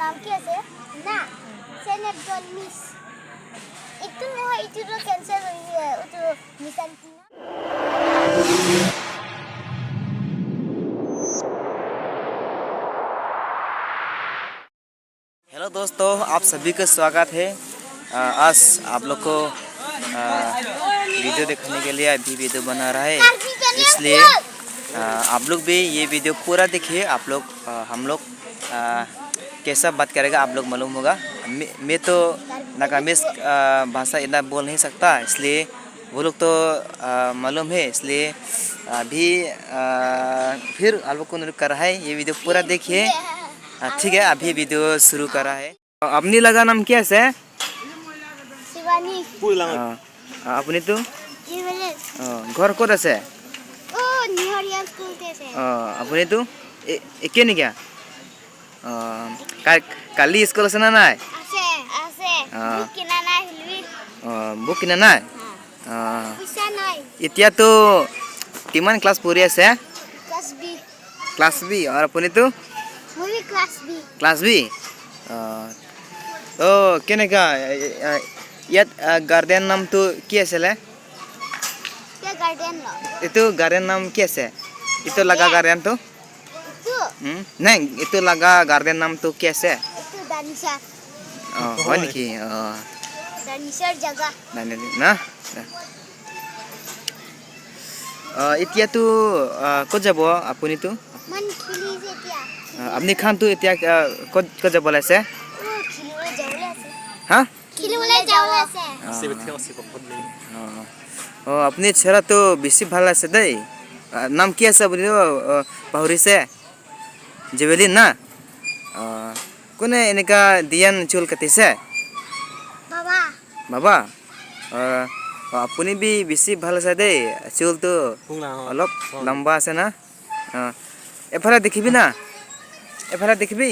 নাম কি আছে না সেনেট জন মিছ ইটো নহয়, ইটোতো কেনচেল হৈছে। এইটো মিছান্তি না। हेलो दोस्तों, आप सभी का स्वागत है। आज आप लोग को वीडियो दिखाने के लिए अभी वीडियो बना रहा है, इसलिए आप लोग भी ये वीडियो पूरा देखिए। आप लोग हम लोग कैसा बात करेगा, आप लोग मालूम होगा। मैं तो नागामीज भाषा इतना बोल नहीं सकता, इसलिए वो लोग तो मालूम है, इसलिए अभी फिर आप लोग को अनुरोध कर रहा है, ये वीडियो पूरा देखिए। ठीक है, अभी वीडियो शुरू करा है। अपनी लगा नाम क्या है? শিৱানী। আপুনিতো? ইভেলে। ঘৰ ক'ত আছে? ও নিহৰিয়া স্কুলতে আছে। অঁ, আপুনিতো একে নেকি? অঁ, কালি স্কুল আছে না নাই? আছে আছে। অ। বুক কিনা নাই হিলবি। অঁ, বুক কিনা নাই। অঁ। পইচা নাই। এতিয়াতো কিমান ক্লাছ পঢ়ি আছে? Class B. Class B. আৰু আপুনিতো? মই ক্লাছ বি। Class B. অঁ, অঁ, কেনেকুৱা ইয়াত গাৰ্ডেন নামটো কি আছিলে? এতিয়া গাৰ্ডেন ল। এইটো গাৰ্ডেন নাম কি আছে? এইটো লগা গাৰ্ডেনটো? এইটো। নাই, এইটো লগা গাৰ্ডেন নামটো কি আছে? এইটো দানিচা। অঁ, হয় নেকি? অঁ। দানিচাৰ জাগা। নাই নাই না। অঁ, এতিয়াতো ক'ত যাব আপুনিতো? মান খেলিছে এতিয়া। আপুনি খানটো এতিয়া ক'ত ক'ত যাব ওলাইছে? ও খেলিবলৈ যাবলৈ আছে। হা? খেলিবলৈ যাবলৈ আছে। অঁ অঁ, আপুনি চেহেৰাটো বেছি ভাল আছে দেই। নাম কি আছে আপুনি পাহৰিছে? জেবেলিন না? অঁ, কোনে এনেকা ডিজাইন চুল কাটিছে? বাবা। বাবা। অঁ, আপুনি বি বেছি ভাল আছে দেই। চুলটো অলপ লম্বা আছে না। অঁ, এফালে দেখিবি না, এফালে দেখিবি।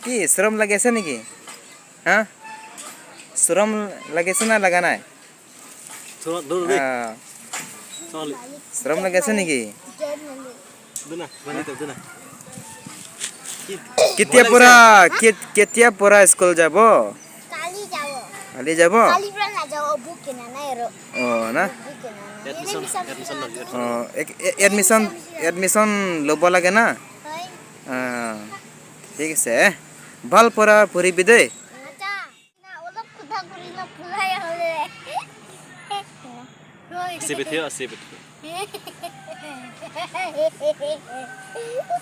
কি শৰম লাগি আছে নেকি? হা, শৰম লাগিছে না লগা নাই? অঁ, শৰম লাগি আছে নেকি? কেতিয়াৰ পৰা কেতিয়াৰ পৰা স্কুল যাব? কালি যাব। কালি যাব? কালিৰ পৰা নাযাব, বুক কিনা নাই আৰু। অঁ না। বুক কিনা নাই। অঁ, এডমিশ্যন এডমিশ্যন ল'ব লাগে না। হয়। অঁ, ঠিক আছে, ভাল পৰা পঢ়িবি দেই। আচ্ছা না, অলপ কথা কৰি না ফুলাই হ'লে। আছে।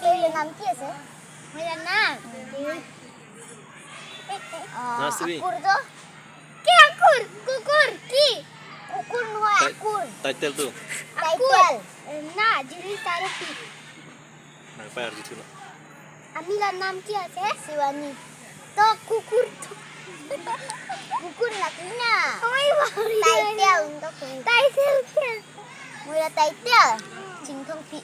তোৰ নাম কি আছে? মোৰ নাম নাচবি। আকুৰ তো কি আকুৰ কুকুৰ কি কুকুৰ নহয়, আকুৰ। টাইটেলটো? টাইটেল না জিৰি তাৰপি। নাপায় আৰু যিটো। আমিলাৰ নাম কি আছে? শিৱানী। তো কুকুৰ কুকুৰ নাকি না? টাইটেল, টাইটেল কি মোৰ? টাইটেল চিংথং পি।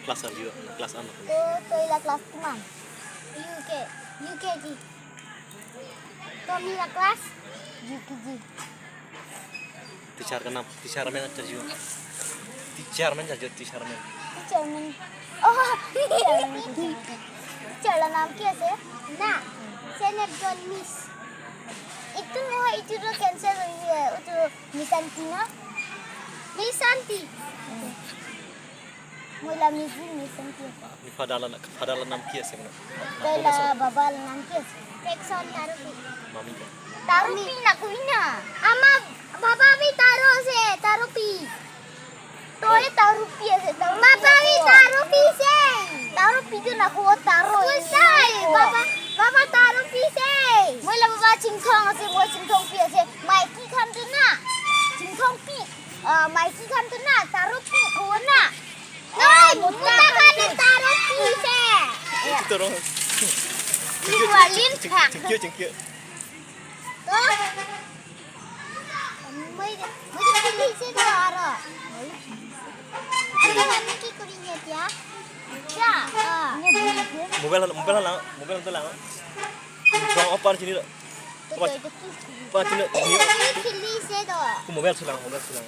ক্লাছ আৰু ক্লাছ আন। তো তইলা ক্লাছ কিমান? UK UKG. তো মিলা ক্লাছ ইউকেজি। टीचर का नाम, टीचर में चाहिए, टीचर में चाहिए, टीचर में। টিচাৰ মানে অ টিচাৰৰ নাম কি আছে না? সেনেট জন মিছ ইটো নহয়, ইটোতো কেনচেল হৈছে। এইটো মিছান্তি না? মিছান্তি মহিলা মিছ মিছান্তি আছে। আপনি ফাদার ফাদার নাম কি আছে মানে? তইলা বাবাৰ নাম কি আছে? টেকসন তারপি। মামি কা? তারপি না কই না, আমার বাবা বি তারো আছে, তারপি। তোরে তারপি আছে, বাবা বি তারপি আছে। তারপি তো না কো তারো সাই বাবা বাবা তারপি আছে। মইলা বাবা চিংথং আছে, মই চিংথং পি আছে। মাইকি খান তো না চিংথং পি, মাইকি খান তো না তারপি কো না নাই, মুতা খান তারপি আছে। itu dong. Iwalin ka. Cengkir cengkir. তো মই মই খেলিছে তো আৰু আৰু আমি কি কৰিম এতিয়া? Mobile mobile lang, mobile tu lang Chuang apa sini lo? Apa sini? খেলিছে তো। Mobile sulang, mobile sulang.